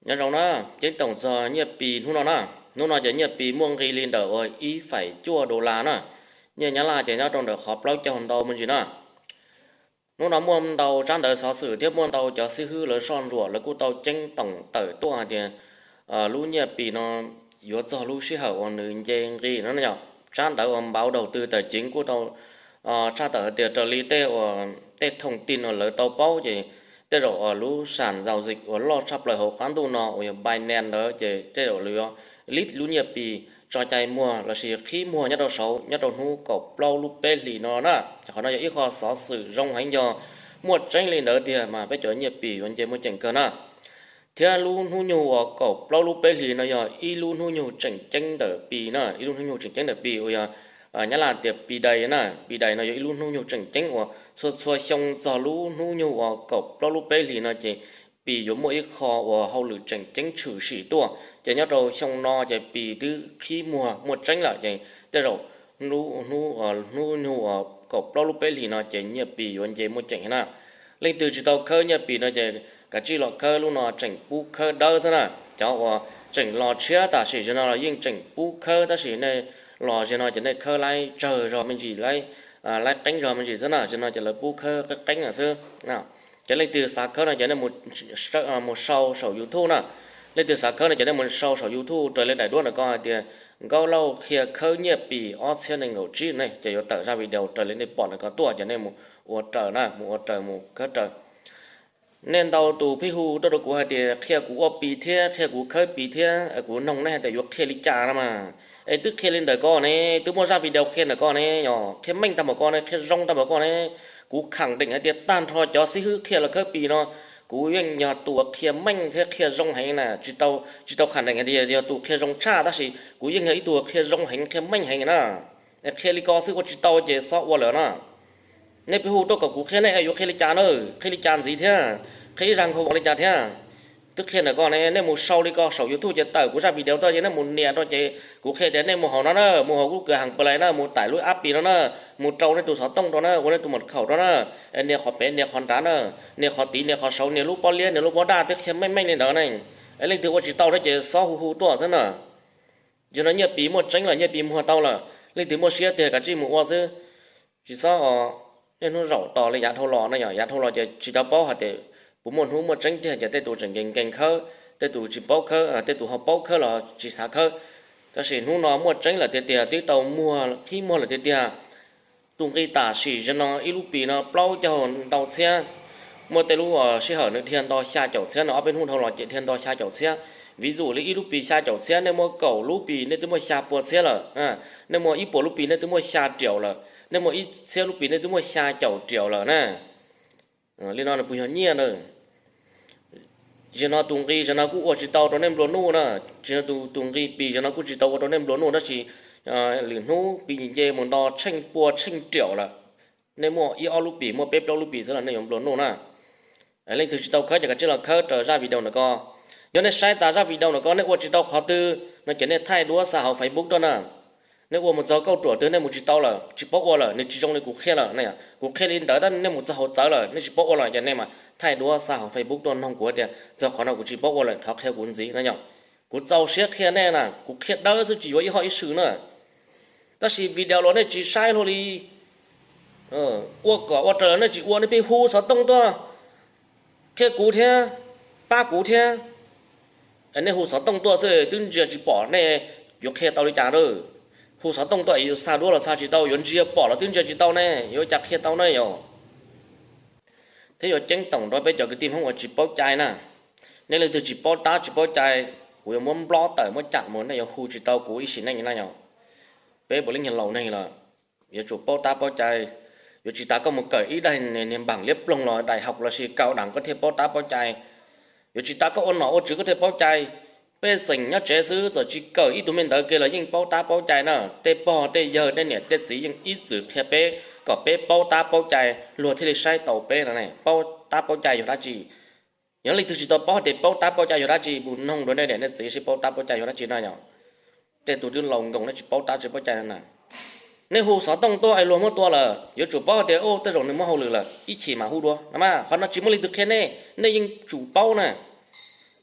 Nyob zoo na, ceeb toom txog nyiaj Pi hnub no na. Hnub no ces nyiaj Pi muaj nqi li ntawm uas ib feem cuaj dollar na. Nyiaj Nyab Laj ces nyob rau ntawm qhov plaub caug ntau me ntsis na. Hnub no muaj ntau tsab ntawv xov xwm thiab muaj ntau cov xib hwb lawv soj ntsuam lawv kuj tau ceeb toom tawm tuaj hais tias lub nyiaj Pi no yuav txog lub sij hawm uas nws nce nqi no yom. Tsab ntawv uas npauv daus tw tawm ceev kuj tau tshaj tawm hais tias raws li tej uas tej thooj tin uas lawv tau paub ces tej zaum uas lub sàn giao dịch uas loj tshaj plaws hauv qab ntuj no uas yog Binance ntawd ces tej zaum lawv yuav list lub nyiaj Pi tso cai muag lossis qhib muag nyob rau saud nyob rau hnub kaum plaub lub peb hlis no na. Qhov no yog ib qho xov xwm zoo heev yog muaj tseeb li ntawd tiag mas peb cov nyiaj Pi yuav nce muaj ceem kawg na. Thiab lub hnub nyoog uas kaum plaub lub peb hlis no yog ib lub hnub nyoog tseem ceeb ntawm Pi na, ib lub hnub nyoog tseem ceeb ntawm Pi uas yog Nyab Laj tias Pi Day na. Pi Day no yog ib lub hnub nyoog tseem ceeb uas txhua txhua xyoo txog lub hnub nyoog uas kaum plaub lub peb hlis no ces Pi yuav muaj ib qho uas hauj lwm tseem ceeb tshwm sim tuaj ces nyob rau xyoo no ces Pi twb qhib muag muaj tseeb lawm ces tej zaum hnub nyoog uas kaum plaub lub peb hlis no ces nyiaj Pi yuav nce muaj ceem na. Leej twg tsis tau khawb nyiaj Pi no ces kav tsij los khawb, lub no tseem pub khawb dawb xwb na. Cov uas tseem los tshiab tam sim no los yeej tseem pub khawb tab sis nej los zaum no ces nej khawb laib tsawg zog me ntsis, laib qeeb zog me ntsis xwb na. Zaum no ces lawv pub khawb qeeb qeeb xwb. Ces leej twg xav khawb no ces nej mus sau saum YouTube na. Leej twg xav khawb no ces nej mus sau saum YouTube raws li daim duab ntawm ko hais tias Nkauj Lauj qhia khawb nyiaj Pi ob txhiab nees nkaum tsib ne ces yuav tawm zaj video raws li nej pom ntawm ko tuaj ces nej mus ua raws na, mus ua raws mus khawb raws. Nej ntau tus pheej hu tuaj rau kuv hais tias qhia kuv ua Pi thiab qhia kuv khawb Pi thiab, kuv noog nej hais tias yuav qhia li cas no mas. Es twb qhia li ntawm ko ne, twb muaj zaj video qhia ntawm ko ne, yog qhia meej tag npaum ko ne, qhia zoo tag npaum ko ne. Kuv khẳng định hais tias tag nrho cov xib hwb qhia los khawb Pi no, kuv yeej yog tus qhia meej thiab qhia zoo heev na. Tsis tau khẳng định hais tias yog tus qhia zoo tshaj tab sis kuv yeej yog ib tug qhia zoo heev qhia meej heev na. Qhia li ko xwb ua tsis tau ces xob ua lawm na. Nej pheej hu tuaj kom kuv qhia nej yuav qhia li cas na, qhia li cas ntxiv thiab, qhia ib zag nkaus li cas thiab. Twb qhia ntawm ko ne, nej mus sau li ko saum YouTube ces tawm kuv zaj video tuaj ces nej mus nias rau ces kuv qhia tias nej mus hauv no na, mus hauv Google hàng Play na, mus tải lub app Pi no na, mus rau nej tus xov tooj rau na, ua nej tus mật khẩu rau na, nias qhov pem nias qhov nrad na, nias qhov tid nias qhov saud, nias lub pob liab nias lub pob daj, twb qhia meej meej li ntawd ne. Leej twg ua tsis tau thiab ces xob hu hu tuaj xwb na. Zaum no nyiaj Pi muaj tseeb lawm, nyiaj Pi muag tau lawm, leej twg muaj siab tiag kav tsij mus ua xwb. Tsis xob os, niaj hnub zaum tos li yav dhau los na, yog yav dhau los ces tsis tau paub hais tias puas muaj hnub muaj tseeb tiag ces tej tus tseem nkees nkees khawb, tej tus tsis paub khawb, tej tus ho paub khawb los tsis xav khawb. Tab sis hnub no muaj tseeb lawm tiag tiag, twb tau muag qhib muag lawm tiag tiag. Tus nqi tam sim zaum no ib lub Pi no plaub caug ntau txhiab. Muaj tej lub sij hawm nws dhia nto xya caum txhiab no, ob peb hnub dhau los ces dhia nto xya caum txhiab. Ví dụ li ib lub Pi xya caum txhiab, nej muaj kaum lub Pi nej twb muaj xya pua txhiab lawm. Nej muaj ib puas lub Pi nej twb muaj xya triệu lawm, nej muaj ib txhiab lub Pi nej twb muaj xya caum triệu lawm na. Li no nws puas yog nyiaj na? Zaum no tus nqi zaum no kuj ua tsis tau rau nej nplua nuj na. Zaum no tus nqi Pi zaum no kuj tsis tau ua rau nej nplua nuj tab sis lwm hnub Pi nce mus nto tsheej pua tsheej triệu lawm. Nej muaj ib ob lub Pi, muaj peb plaub lub Pi xwb los nej yuav nplua nuj na. Leej twg tsis tau khawb ces kav tsij los khawb raws zaj video ntawm ko. Yog nej saib tas zaj video ntawm ko nej ua tsis tau qhov twg no ces nej thaij duab xa hauv Facebook tuaj na. Nej ua mus txog kauj ruam twg nej mus tsis tau lawm, tsis paub ua lawm, nws tsis zoo li kuv qhia lawm na. Kuv qhia li ntawd tab nej mus txog hauv txawv lawm nej tsis paub ua lawm ces nej mas thaij duab xa hauv Facebook tuaj noog kuv tias txog qhov no kuv tsis paub ua lawm thov qhia kuv ntxiv na yom. Kuv txaus siab qhia nej na, kuv qhia dawb xwb tsis yuav ib hoj ib swm na. Tab sis video los nej tsis saib hlo li. Ua kom ua raws nej tsis ua, nej pheej hu xov tooj tuaj qhia kuv thiab, pab kuv thiab. Nej hu xov tooj tuaj xwb twb ntsia tsis pom nej yuav qhia tau li cas na. Hu xov tooj tuaj es yuav xa duab los xa tsis tau, yuav ntsia pom los twb ntsia tsis tau ne, yuav ua cas qhia tau ne yom? Thiab yuav ceeb toom rau peb cov kwv tij Hmoob uas tsis paub cai na. Nej leej twg tsis paub tab tsis paub cai, kuv yuav muab nplob tawm muab cam mus, nej yuav hu tsis tau kuv ib sim neej na yom. Peb puav leej yog laus neeg lawm, yuav tsum paub tab paub cai. Yuav tsis tas koj mus kawm ib daim niag npam liab ploog los daim hauv lossis cao đẳng koj thiaj paub tab paub cai. Yuav tsis tas koj ua nom ua tswv koj thiaj paub cai. Pej xeem nyob tsev xwb txawm tsis kawm ib tug me ntawv ke los yeej paub tab paub cai na. Tej pog tej yawg tej niam tej txiv yeej ib txwm qhia peb kom peb paub tab paub cai luag thiaj li saib taus peb no ne. Paub tab paub cai yog dab tsi? Yog leej twg tsis tau paub tias paub tab paub cai yog dab tsi, mus noog dua nej niam nej txiv seb paub tab paub cai yog dab tsi na yom. Tej tus twb laus nkoos nej tsis paub tab tsis paub cai na. Nej hu xov tooj tuaj es luag muab tua lawm yuav tsum paub tias tej zaum nws muab hauj lwm lawm ib chim mam hu dua no mas. Qhov no tsis muaj leej twg qhia nej, nej yeej tsum paub na.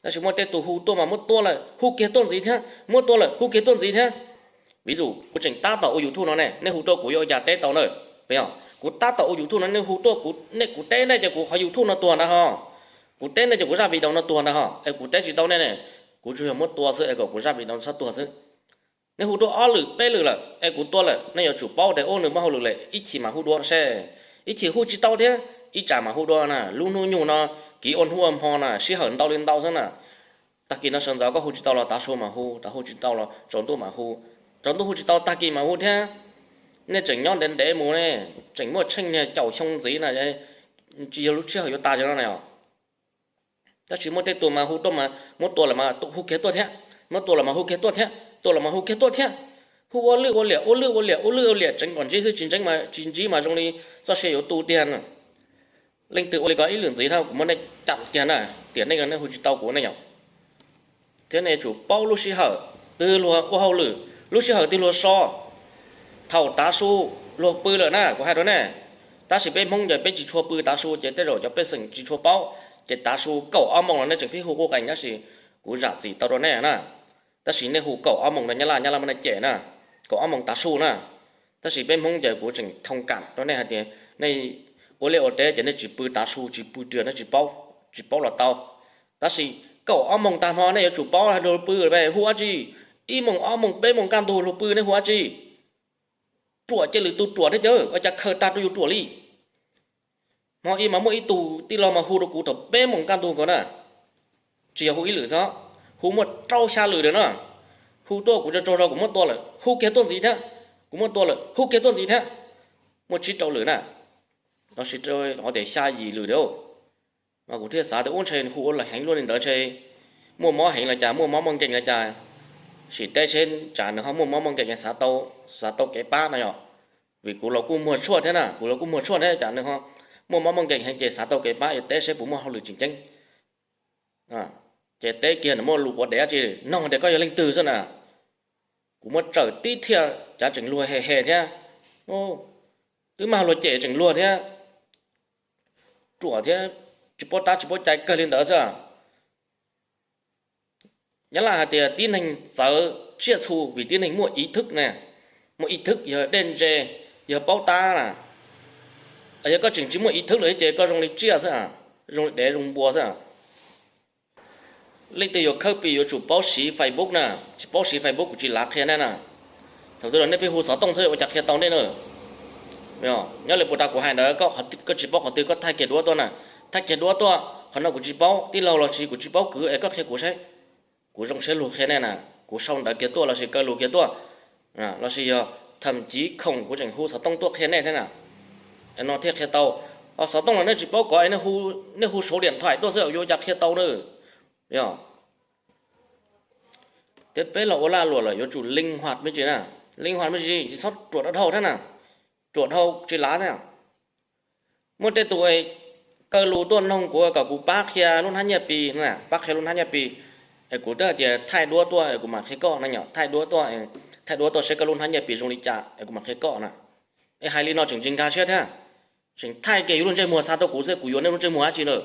Tab sis muaj tej tus hu tuaj mas muab tua lawm hu kiag tuaj ntxiv thiab, muab tua lawm hu kiag tuaj ntxiv thiab. Ví dụ kuv tseem tab tom ua YouTube no ne, nej hu tuaj kuv yuav ua cas teb tau na? Puas yog? Kuv tab tom ua YouTube no nej hu tuaj kuv, nej, kuv teb nej ces kuv qhov YouTube no tuag ntag ho. Kuv teb nej ces kuv zaj video no tuag ntag ho. Es kuv teb tsis tau nej ne, kuv tsuas yog muab tua xwb es kom kuv zaj video txhob tuag xwb. Nej hu tuaj ob lwm peb lwm lawm es kuv tua lawm, nej yuav tsum paub tias ub nws muaj hauj lwm lawm, ib chim mam hu dua seb. Ib chim hu tsis tau thiab, ib tsam mam hu dua na. Lub hnub nyoog no kiv ua hnub ua hmo na, sij hawm ntau li ntau xwb na. Tag kis no sawv ntxov koj hu tsis tau los tav su mam hu, tav hu tsis tau los tsaus ntuj mam hu, tsaus ntuj hu tsis tau tag kis mam hu thiab. Nej tseem nyob ntev ntev mus ne, tseem muaj tsheej niag caum xyoo ntxiv na, tsis yog lub sij hawm yuav tas li no na. Tab sis muaj tej tus mas hu tuaj mas muab tua lawm mas hu kiag tuaj thiab, muab tua lawm mas hu kiag tuaj thiab, tua lawm mas hu kiag tuaj thiab. Hu ua lwj ua liam, ua lwj ua liam, ua lwj ua liam, tseev kom ntsib xwb, tsis ntseev mas, tsis ntsib mas zoo li txoj sia yuav tu tiag na. Leej twg ua li ko ib lwm ntxiv thiab kuv muab nej cam kiag na, tiam nej, nej hu tsis tau kuv ne yom. Thiab nej yuav tsum paub lub sij hawm twg luag ua hauj lwm, lub sij hawm twg luag so. Thaum tav su luag pw lawm na, kuv hais rau nej. Tab sis peb Hmoob ces peb tsis tshua pw tav su ces tej zaum cov pej xeem tsis tshua paub. Ces tav su kaum ob moos los nej tseem pheej hu quj qees, tab sis kuv zam txim tau rau nej na. Tab sis nej hu kaum ob moos rau Nyab Laj, Nyab Laj muab nej cem na, kaum ob moos tav su na. Tab sis peb Hmoob ces kuv tseem thoo kam rau nej hais tias nej ua liaj ua teb ces nej tsis pw tav su, tsis pw riam, nej tsis paub, tsis paub los tau. Tab sis kaum ob moos tag hmo nej yuav tsum paub luag pw, hu dab tsi? Ib moos ob moos peb moos kaj ntug luag pw nej hu dab tsi? Ruam cia lwm tus ruam thiab, cas ua cas khaws tag rau yus ruam li. Hmo ib mas muaj ib tug tij laug mas hu rau kuv thaum peb moos kaj ntug nkaus na. Tsis yog hu ib lwm xwb, hu muaj rau xya lwm lawm na. Hu tuaj kuv tsaug tsaug zog kuv muab tua lawm, hu kiag tuaj ntxiv thiab, kuv muab tua lawm, hu kiag tuaj ntxiv thiab. Muaj tsib rau lwm na, los sis tias xya yim lwm thiab. Mas kuv thiaj xav tias ub ntshe hu ua heev luaj li ntawd ntshe muaj mob heev los cas, muaj mob muaj nkeeg los cas. Sim teb seb tsam nws ho muaj mob muaj nkeeg xav tau, xav tau kev pab no yom. Vim kuv los kuj muag tshuaj thiab na, kuv los kuj muag tshuaj thiab, tsam nws ho muaj mob muaj nkeeg heev ces xav tau kev pab, yuav teb seb puas muaj hauj lwm tseem ceeb. Ces teb kiag nws muaj lus quav dev dab tsi, nug tias koj yog leej twg xwb na. Kuv muab tsawm tib thiaj cav tseem luag he he thiab. Twb mag luag cem tseem luag thiab, ruam thiab, tsis paub tab tsis paub cai kawg li ntawd xwb. Nyab Laj hais tias tib neeg txawv tsiaj txhu vim tib neeg muaj ý thức na, muaj ý thức yog dej ntse, yog paub tab na. Yog koj tseem tsis muaj ý thức lawm ces koj zoo li tsiaj xwb, zoo li dev zoo npua xwb. Leej twg yuav khawb pis yuav tsum paub siv Facebook na, tsis paub siv Facebook kuv tsis lav qhia nej na. Thaum twg los nej pheej hu xov tooj xwb ua cas qhia tau nej na. Nyob li puas tas kuv hais ntawd, koj tsis paub qhov twg koj thaij kiag duab tuaj na, thaij kiag duab tuaj, qhov no kuv tsis paub, tij laug los sis kuv tsis paub kwv es koj qhia kuv saib. Kuv zoo siab lug qhia nej na, kuv sau ntawv kiag tuaj los sis kaw lus kiag tuaj, los sis yog thậm chí khoom kuv tseem hu xov tooj tuaj qhia nej thiab na. No thiaj qhia tau. Xov tooj los nej tsis paub kov, nej hu số điện thoại tuaj xwb yuav ua cas qhia tau na. Yog thiab peb los ua lag luam lawm yuav tsum linh hoạt me ntsis na, linh hoạt me ntsis, tsis txhob ruam dhau thiab na, ruam dhau tsis lav thiab. Muaj tej tus kaw lus tuaj noog kuv kom kuv pab qhia lub hnab nyiaj Pi na, pab qhia lub hnab nyiaj Pi. Es kuv twb hais tias thaij duab tuaj es kuv mam qhia koj no yom, thaij duab tuaj, thaij duab tuaj seb koj lub hnab nyiaj Pi zoo li cas es kuv mam qhia koj na. Es hais li no tseem tsis nkag siab thiab, tseem thaij kiag yus lub ntsej muag xa tuaj kuv xwb, kuv yuav nej lub ntsej muag dab tsi na?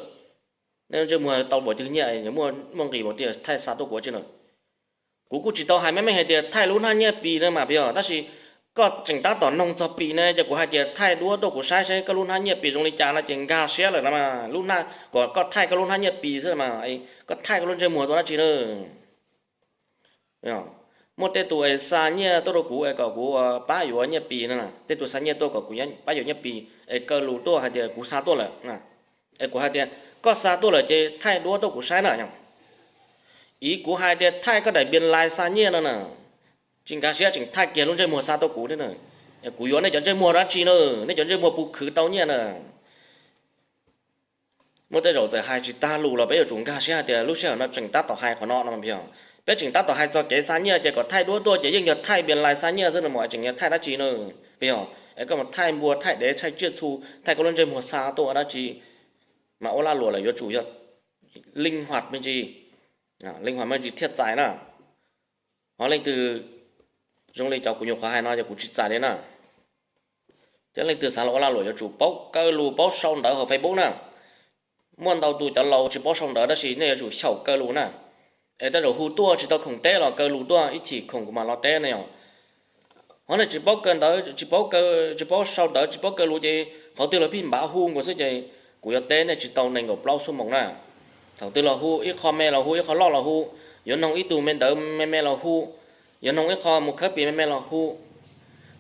Nej lub ntsej muag tau npaum twg nyiaj, muaj nqis npaum twg thaij xa tuaj kuv dab tsi na? Kuv kuj tsis tau hais meej meej hais tias thaij lub hnab nyiaj Pi na mas, yog tab sis koj tseem tab tom noog txog Pi ne, ces kuv hais tias thaij duab tuaj kuv saib seb koj lub hnab nyiaj Pi zoo li cas no ces nkag siab lawm no mas. Lub hnab, kom koj thaij koj lub hnab nyiaj Pi xwb mas, koj thaij koj lub ntsej muag tuaj dab tsi na? Muaj tej tus xa nyiaj tuaj rau kuv es kom kuv pab yuav nyiaj Pi no, tej tus xa nyiaj tuaj kom kuv pab yuav nyiaj Pi, es kaw lus tuaj hais tias kuv xa tuaj lawm. Es kuv hais tias koj xa tuaj lawm ces thaij duab tuaj kuv saib na. Ib, kuv hais tias thaij koj daim npias lais xa nyiaj no na, tsis nkag siab tseem thaij kiag lub ntsej muag xa tuaj kuv thiab na. Kuv yuav nej cov ntsej muag dab tsi na? Nej cov ntsej muag puas khwv tau nyiaj na? Muaj tej zaum txawm hais tsis tag lus los peb yuav tsum nkag siab hais tias lub sij hawm no tseem tab tom hais qhov no no, peb tseem tab tom hais txog kev xa nyiaj ces kom thaij duab tuaj ces yeej yog thaij npias lais xa nyiaj xwb no mas, tseem yog thaij dab tsi na? Peb yog es koj mus thaij npua, thaij dev, thaij tsiaj txhu, thaij koj lub ntsej muag xa tuaj ua dab tsi? Mas ua lag luam lawm yuav tsum yog linh hoạt me ntsis, linh hoạt me ntsis thiaj txais na. Ho leej twg zoo li cov kuv nyuam qhuav hais no ces kuv tsis txais li na. Thiab leej twg xav los ua lag luam yuav tsum paub kaw lus, paub sau ntawv hauv Facebook na. Muaj ntau tus cov laus tsis paub sau ntawv tab sis nej yuav tsum xyaum kaw lus na. Es tej zaum hu tuaj tsis tau khoom teb los kaw lus tuaj ib chim khoom kuv mam los teb ne yom. Ho nej tsis paub kaw ntawv, tsis paub kaw, tsis paub sau ntawv, tsis paub kaw lus ces qhov twg los pheej npav hu nkaus xwb ces kuv yuav teb nej tsis tau nees nkaum plaub xuab moos na. Thaum twg los hu, ib qho me los hu, ib qho loj los hu, yuav noog ib tug me ntawv me me los hu, yuav noog ib qho mus khawb pis me me los hu.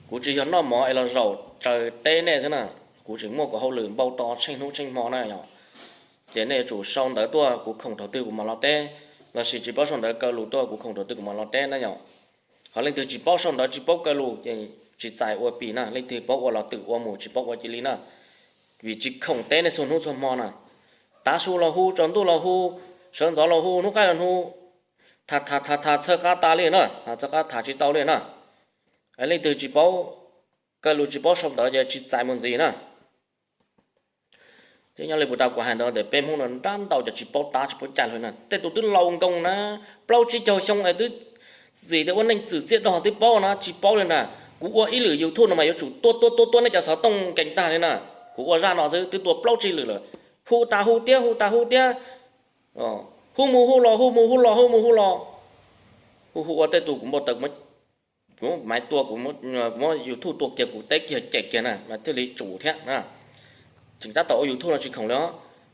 Kuv tsis yog noj mov es los zaum tsaws teb nej xwb na. Kuv tseem muaj kuv hauj lwm npau taws tsheej hnub tsheej hmo na yom. Ces nej yuav tsum sau ntawv tuaj kuv khoom thaum twg kuv mam los teb, lossis tsis paub sau ntawv kaw lus tuaj kuv khoom thaum twg kuv mam los teb na yom. Ho leej twg tsis paub sau ntawv tsis paub kaw lus ces tsis txais ua pis na, leej twg paub ua los twm ua mus, tsis paub ua cia li na. Vim tsis khoom teb nej txhua hnub txhua hmo na. Tav su los hu, tsaus ntuj los hu, sawv ntxov los hu, hnub qaij los hu, tham tham tham tham txhawj qab tas li na, tham txhawj qab tham tsis tau li na. Leej twg tsis paub kaw lus tsis paub sau ntawv ces tsis txais mus ntxiv na. Thiab nyob li puag ta kuv hais ntawd tias peb Hmoob no nrab ntau cov tsis paub tab tsis paub cai li na. Tej tus twb laus nkoos na, plaub tsib caug xyoo es twb txim tias ua neej txwm txiaj dog twb paub na, tsis paub li na. Kuv ua ib lwm YouTube no mas yuav tsum tua tua tua tua nej cov xov tooj nkees tag li na. Kuv ua zaj no xwb twb tua plaub tsib lwm lawm. Hu tas hu tiab, hu tas hu tiab. Hu mus hu los, hu mus hu los, hu mus hu los. Hu hu ua tej tus kuv npau taws, kuv maiv tua, kuv muab YouTube tua kiag kuv teb kiag cem kiag na mas thiaj li tsum thiab na. Tseem tab tom ua YouTube no tsis khoom li os.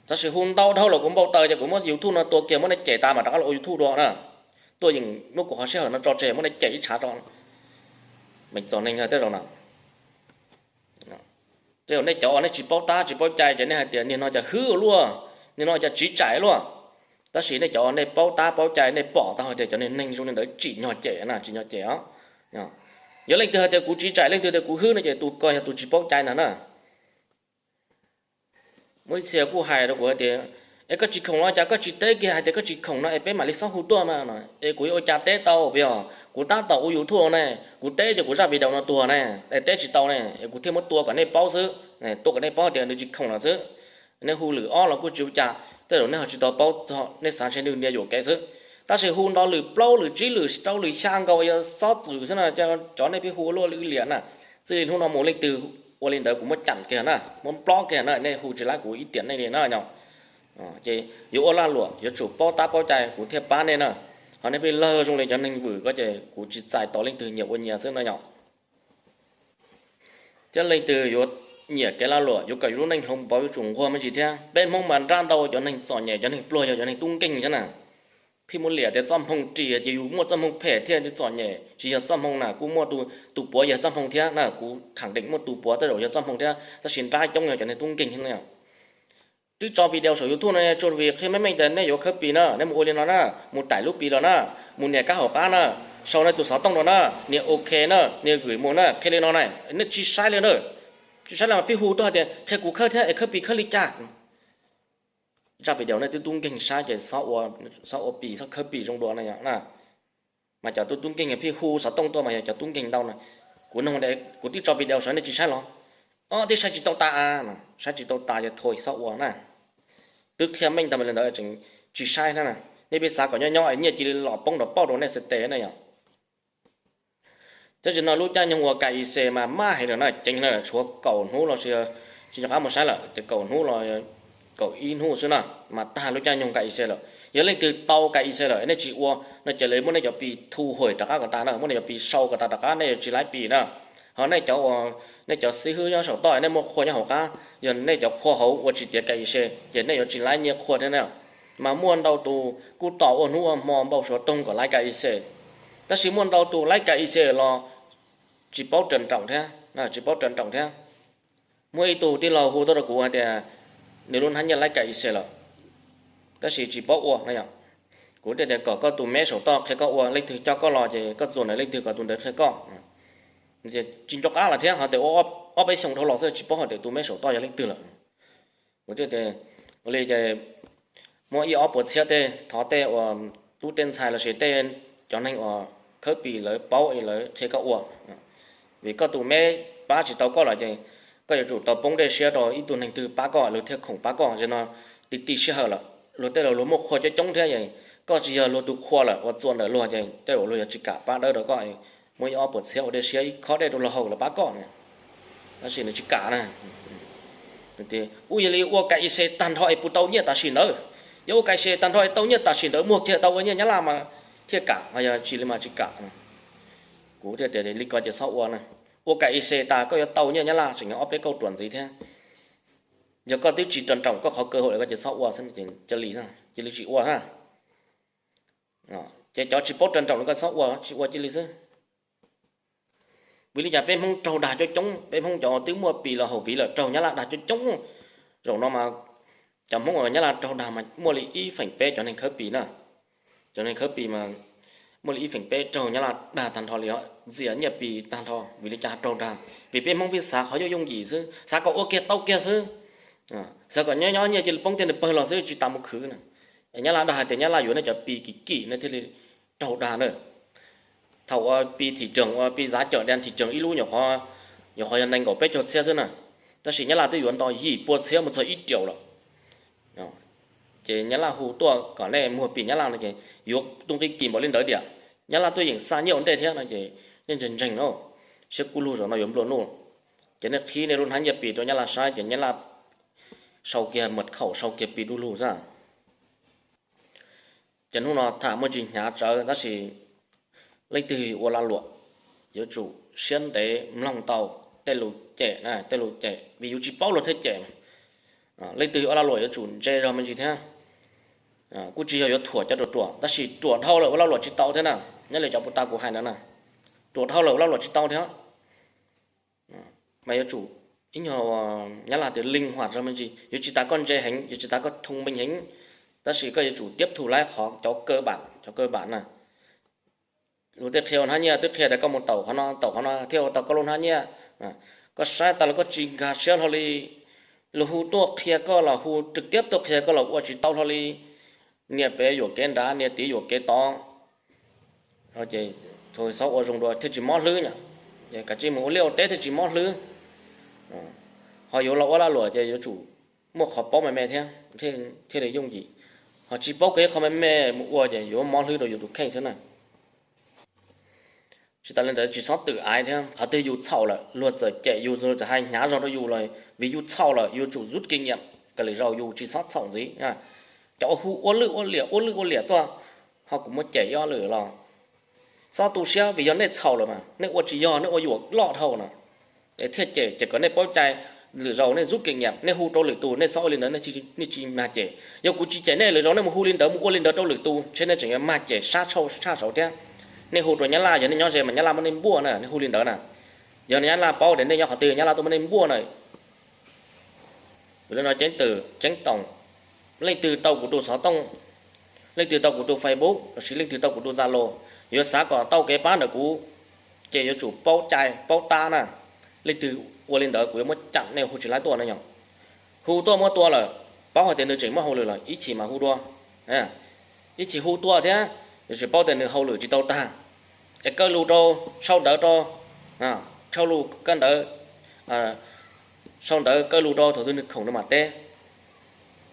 Tab sis hu ntau dhau los kuv npau taws ces kuv muab YouTube no tua kiag muab nej cem tas mas rov qab los ua YouTube dua na. Tuaj yeem muab kuv qhov sij hawm no tso tseg muab nej cem ib tshav tso. Meem txom neeg tej zaum na. Tej zaum nej cov uas nej tsis paub tab tsis paub cai ces nej hais tias niag no cas hwv luaj, niag no cas tsiv tsaim luaj. Tab sis nej cov uas nej paub tab paub cai nej pom tau hais tias cov niag neeg zoo li ntawd tsim nyog cem na, tsim nyog cem os. Yog leej twg hais tias kuv tsiv tsaim, leej twg tias kuv hwv no ces tus ko yog tus tsis paub cai ntag na. Muaj ib txhia kuj hais rau kuv hais tias, es koj tsis khoom los cas koj tsis teb kiag hais tias koj tsis khoom no es peb mam li xob hu tuaj mas no es kuv yuav ua cas teb tau, vim yog kuv tab tom ua YouTube ne, kuv teb ces kuv zaj video no tuag ne, es teb tsis tau ne es kuv thiaj muab tua kom nej paub xwb, tua kom nej paub tias nws tsis khoom lawm xwb. Nej hu lwm ob los kuj tsis ua cas, tej zaum nej ho tsis tau paub txog, nej xav ntshe nws nias yuam kev xwb. Tab sis hu nto lwm plaub lwm tsib lwm rau lwm xya nkaus yog xob txwm xwb na, cov nej pheej hu ua luaj li liam na. Txij li hnub no mus leej twg ua li ntawd kuv muab cam kiag na, muab nplob kiag na, nej hu tsis laib kuv ib tiam neej li na yom. Ces yuav ua lag luam yuav tsum paub tab paub cai kuv thiaj pab nej na. Ho nej pheej lawg zoo li cov neeg vwm ko ces kuv tsis txais tos leej twg nyiam ua nyias xwb na yom. Thiab leej twg yuav nyiam kev lag luam, yuav kom yus lub neej hloov pauv yuav tsum nquag me ntsis thiab. Peb Hmoob mas nrab ntau cov neeg txom nyem, cov neeg pluag yog cov neeg tub nkeeg thiab na. Pheej muab liam tias txoj hmoo ris ces yus muaj txoj hmoo phem thiaj txom nyem, tsis yog txoj hmoo na, kuj muaj tus puav yog txoj hmoo thiab na, kuv khẳng định muaj tus puav tej zaum yog txoj hmoo thiab, tab sis nrab coob yog cov neeg tub nkeeg thiab na. Twb tso video saum YouTube no tsuas vim qhia meej meej tias nej yuav khawb pis na, nej mus ua li no na, mus taim lub pis los na, mus nias kab hauv qab na, sau nej tus xov tooj los na, nias ok na, nias gửi mus na, qhia li no na, nej tsis saib li na. Tsis saib li mas pheej hu tuaj hais tias qhia kuv khawb thiab es khawb pis khawb li cas. Zaj video nej twb tub nkeeg saib ces xob ua pis xob khawb pis zoo dua na yom na. Mas cov tub tub nkeeg pheej hu xov tooj tuaj mas yog cov tub nkeeg ntau na. Kuv noog, kuv twb tso video saum nej tsis saib los? Ob, twb saib tsis tau tas, saib tsis tau tas ces thov xob ua na. Twb qhia meej tag li ntawd tseem tsis saib na. Nej pheej xav kom nyob nyob es nyiaj cia li los poob nrov pauj rau nej xwb tes na yom. Tab sis no lub caij nyoog uas KYC mas maj heev lawm na, ceev lawm, tshuav kaum hnub los sis tsis nco qab mus saib lawm ces kaum hnub los kaum ib hnub xwb na, mas tag lub caij nyoog KYC lawm. Yog leej twg tau KYC lawm nej tsis ua no ces lawv muab nej cov pis thu hồi rov qab kom tas na, muab nej cov pis sau kom tas rov qab, nej yuav tsis laib pis na. Ho nej cov uas nej cov xib hwb nyob saum toj nej muaj qhua nyob hauv qab, yog nej cov qhua hauv ua tsis tiav KYC ces nej yuav tsis laib nyiaj qhua thiab na. Mas muaj ntau tus kuj tos ua hnub ua hmo npau suav roog kom laib KYC, tab sis muaj ntau tus laib KYC los tsis paub trần trọng thiab, tsis paub trần trọng thiab. Muaj ib tug tij laug hu tuaj rau kuv hais tias nws lub hnab nyiaj laib KYC lawm, tab sis tsis paub ua na yom. Kuv thiaj tias kom koj tus meb saum toj qhia koj ua, leej twg coj koj los ces koj txuas ntawm leej twg kom tus ntawd qhia koj. Tsis nco qab lawm thiab, ho tias ua ob peb xyoo dhau los xwb tsis paub hais tias tus meb saum toj yog leej twg lawm. Kuv thiaj tias ua li ces muab ib ob puas txhiab tej thov tej uas tub tej ntxhais lossis tej cov neeg uas khawb pis lawv paub es lawv qhia koj ua. Vim koj tus meb pab tsis tau koj lawm ces koj yuav tsum tau poob dej siab rau ib tug neeg twg pab koj luag thiaj khoom pab koj. Zaum no ti ti sij hawm lawm, luag tej laus luag muaj qhua coob coob thiab, koj tsis yog luag tus qhua lawm uas txuas ntawm luag ces tej zaum luag yuav tsis kam pab dawb rau koj. Muab ib ob puas txhiab ua dej siab ib khob dej rau luag haus lawv pab koj na. Tab sis nws tsis kam na. Ub, yog li ua K Y C tag nrho es puas tau nyiaj tam sim ntawd? Yog ua K Y C tag nrho es tau nyiaj tam sim ntawd muag kiag tau ua nyiaj Nyab Laj mas thiaj kam, ho yog tsis li mas tsis kam. Kuv thiaj tias li ko ces txhob ua na. Ua K Y C tas koj yuav tau nyiaj Nyab Laj tseem yog ob peb kauj ruam ntxiv thiab. Yog koj twb tsis rau nroos koj qhov kawg hauj lwm koj ces txhob ua xwb, cia li, cia li tsis ua na. Ces cov tsis paub rau nroos no koj txhob ua, tsis ua cia li xwb. Vim li cas peb Hmoob raug dag coob coob, peb Hmoob cov twb muaj Pi los haum viv lawm raug Nyab Laj dag coob coob. Zaum no mas cov Hmoob uas Nyab Laj raug dag mas muaj li ib feem peb cov neeg khawb Pi na. Cov neeg khawb Pi mas muaj li ib feem peb raug Nyab Laj dag tag nrho li, ntxias nyiaj Pi tag nrho. Vim li cas raug dag? Vim peb Hmoob peb xav qhov yooj yooj yim xwb, xav kom ua kiag tau kiag xwb, xav kom nyob nyob nyiaj cia li poob tiaj nws pawg los xwb tsis tas mus khwv na. Nyab Laj dag hais tias Nyab Laj yuav nej cov Pi kim kim nej thiaj li raug dag na. Thaum ua Pi thim tseem, ua Pi zav cawm dan thim tseem ib lub nyuam qhuav yog nees nkaum peb caug txhiab xwb na, tab sis Nyab Laj twb yuav nto yim pua txhiab mus txog ib riaum lawm. Ces Nyab Laj hu tuaj kom nej muag Pi Nyab Laj no ces yuav tus nqi kim npaum li ntawd tiam, Nyab Laj tuaj yeem xa nyiaj ua ntej thiab no ces nej ntseeg ntseeg na, siab kub lug zaum no yuav nplua nuj. Ces nej qhib nej lub hnab nyiaj Pi rau Nyab Laj saib ces Nyab Laj sau kiag mật khẩu, sau kiag Pi du lug xwb. Ces hnub no tham muaj ntsis hnyav tsawv tab sis leej twg ua lag luam yuav tsum siab ntev mloog tau tej lus cem, tej lus cem vim yus tsis paub luag thiaj cem. Leej twg ua lag luam yuav tsum ntse zog me ntsis thiab. Kuj tsis yog yuav thuam cov ruam ruam tab sis ruam dhau lawm ua lag luam tsis tau thiab na. Nyob li cov puas ta kuv hais ntawd na, ruam dhau lawm ua lag luam tsis tau thiab. Mas yuav tsum ib nyuag, Nyab Laj tias linh hoạt zog me ntsis, yuav tsis tas koj ntse heev, yuav tsis tas koj thông minh heev, tab sis koj yuav tsum tiếp thu laib qhov cov cơ bản, cov cơ bản na. Luag tej qhia ua hnab nyiaj twb qhia tias koj mus taum qhov no taum qhov no thiaj ua tau koj lub hnab nyiaj. Koj saib tas los koj tsis nkag siab hlo li. Luag hu tuaj qhia koj los hu trực tiếp tuaj qhia koj los ua tsis tau hlo li. Nias pem yuam kev nrad, nias tid yuam kev tod. Ces txhob ua zoo dua thiaj tsis mob hlwb na. Kav tsij mus ua liaj ua teb thiaj tsis mob hlwb. Ho yuav los ua lag luam ces yuav tsum muaj qhov paub me me thiab, thiaj li yooj yim. Ho tsis paub kiag qhov me me mus ua ces yuav mob hlwb rau yus tus kheej xwb na. Tsis tas li ntawd tsis txhob twm aiv thiab, qhov twg yus txhaum lawm luag txawm cem yus, luag txawm hais hnyav zog rau yus los vim yus txhaum lawm yuav tsum rút kinh nghiệm, kom lwm zaus yus tsis txhob txhaum ntxiv. Cov hu ua lwj ua liam ua lwj ua liam tuaj, ho kuv muab cem ib ob lwm los txhob tu siab vim yog nej txhaum lawm mas nej ua tsis yog, nej ua yuam loj dhau na. Es thiaj cem, ces kom nej paub cai, lwm zaus nej rút kinh nghiệm, nej hu rau lwm tus nej txhob ua li ntawd, nej tsis mag cem. Yog kuv tsis cem nej, lwm zaus nej mus hu li ntawd mus ua li ntawd rau lwm tus ntshe nej tseem yuav mag cem sab tshaj saud thiab. Nej hu rau Nyab Laj, yog nej nyob ze mas Nyab Laj muab nej npuaj na, nej hu li ntawd na. Yog Nyab Laj paub tias nej nyob qhov twg Nyab Laj tuaj muab nej npuaj na. Vim li no ceeb twm ceeb toom, leej twg tau kuv tus xov tooj, leej twg tau kuv tus Facebook lossis leej twg tau kuv tus Zalo, yuav xav kom tau kev pab ntawm kuv, ces yuav tsum paub cai paub tab na. Leej twg ua li ntawd kuv yuav muab cam nej hu tsis laib tuaj na yom. Hu tuaj muab tua lawm, paub hais tias nws tseem muaj hauj lwm lawm ib chim mas hu dua. Ib chim hu tuaj thiab, yuav tsum paub tias nws hauj lwm tsis tau tag. Es kaw lus rau, sau ntawv rau, sau lus kaw ntawv, sau ntawv kaw lus rau thaum twg nws khoom nws mam teb.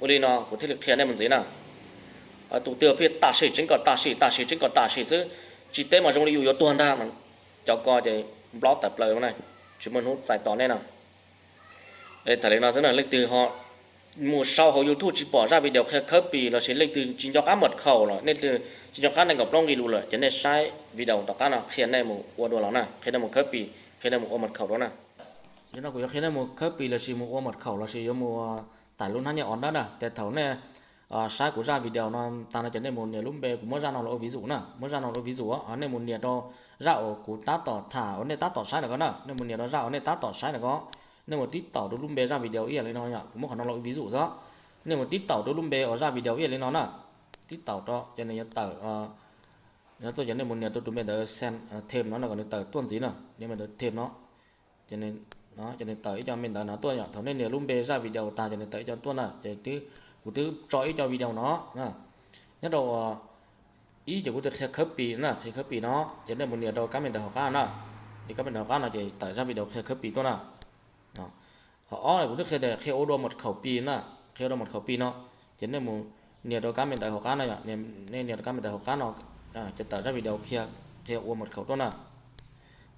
Ua li no kuv thiaj li qhia nej mus ntxiv na. Tus twg pheej tam sim tseeb kom tam sim, tam sim tseeb kom tam sim xwb, tsis teb mas zoo li yus yuav tuag ntag. Cov ko ces nplob tawm plaws na, tsis muaj hnub txais tos nej na. Tham li no xwb na, leej twg ho mus sau hauv YouTube tsis pom zaj video qhia khawb Pi lossis leej twg tsis nco qab mật khẩu los, nej twg tsis nco qab nees nkaum plaub nqi lus lawm ces nej saib video tom qab no qhia nej mus ua dua los na, qhia nej mus khawb Pi, qhia nej mus ua mật khẩu dua na. Yog no kuv yuav qhia nej mus khawb Pi lossis mus ua mật khẩu lossis yuav mus tải lub hnab nyiaj on dab na, ces thaum nej saib kuv zaj video no tag no ces nej mus nias lub npe, kuv muab zaj no los ua ví dụ na, muab zaj no los ua ví dụ, nej mus nias rau zaj uas kuv tab tom tham uas nej tab tom saib ntawm ko na, nej mus nias rau zaj uas nej tab tom saib ntawm ko, nej mus tib taum rau lub npe zaj video ib yam li no, kuv muab qhov no los ua ví dụ xwb. Nej mus tib taum rau lub npe uas zaj video ib yam li no na, tib taum rau ces nws yuav tawm no tuaj, ces nej mus nias rau tus npe ntawd xem thêm no na, kom nws tawm tuaj ntxiv na, nias npe ntawd thêm no. Ces nws tawm ib co npe ntawd no tuaj yom. Thaum nej nias lub npe zaj video tag ces nws tawm ib co tuaj na, ces kuv twb tso ib co video no nyob rau ib, ces kuv twb qhia khawb Pi na, qhia khawb Pi no, ces nej mus nias rau kab me ntawv hauv qab na, nias kab me ntawv hauv qab no ces tawm zaj video qhia khawb Pi tuaj na. Qhov ob kuv twb qhia tias qhia ua dua mật khẩu Pi na, qhia ua dua mật khẩu Pi no, ces nej mus nias rau kab me ntawv hauv qab no yom, nej nias rau kab me ntawv hauv qab no, ces tawm zaj video qhia, qhia ua mật khẩu tuaj na.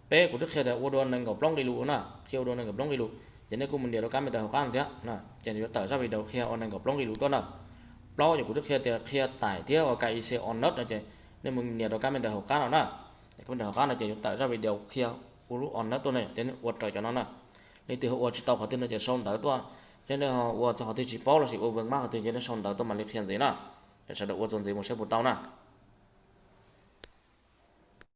Peb kuv twb qhia tias ua dua nees nkaum plaub nqi lus na, qhia ua dua nees nkaum plaub nqi lus, Ces nej kuj mus nias rau kab me ntawv hauv qab no thiab, ces nws yuav tawm zaj video qhia ua nees nkaum plaub nqi lus tuaj na. Plaub ces kuv twb qhia tias qhia tải thiab ua cài i c on node no, ces nej mus nias rau kab me ntawv hauv qab no na. Kab me ntawv hauv qab no ces yuav tawm zaj video qhia ua lub on node tuaj na, ces nej ua raws cov no na. Leej twg ho ua tsis tau qhov twg no ces sau ntawv tuaj, thiab nej ho ua txog qhov twg tsis paub lossis ua vwm mab qhov twg ces nej sau ntawv tuaj mam li qhia ntxiv na. Sawv daws ua txuas ntxiv mus saib puas tau na.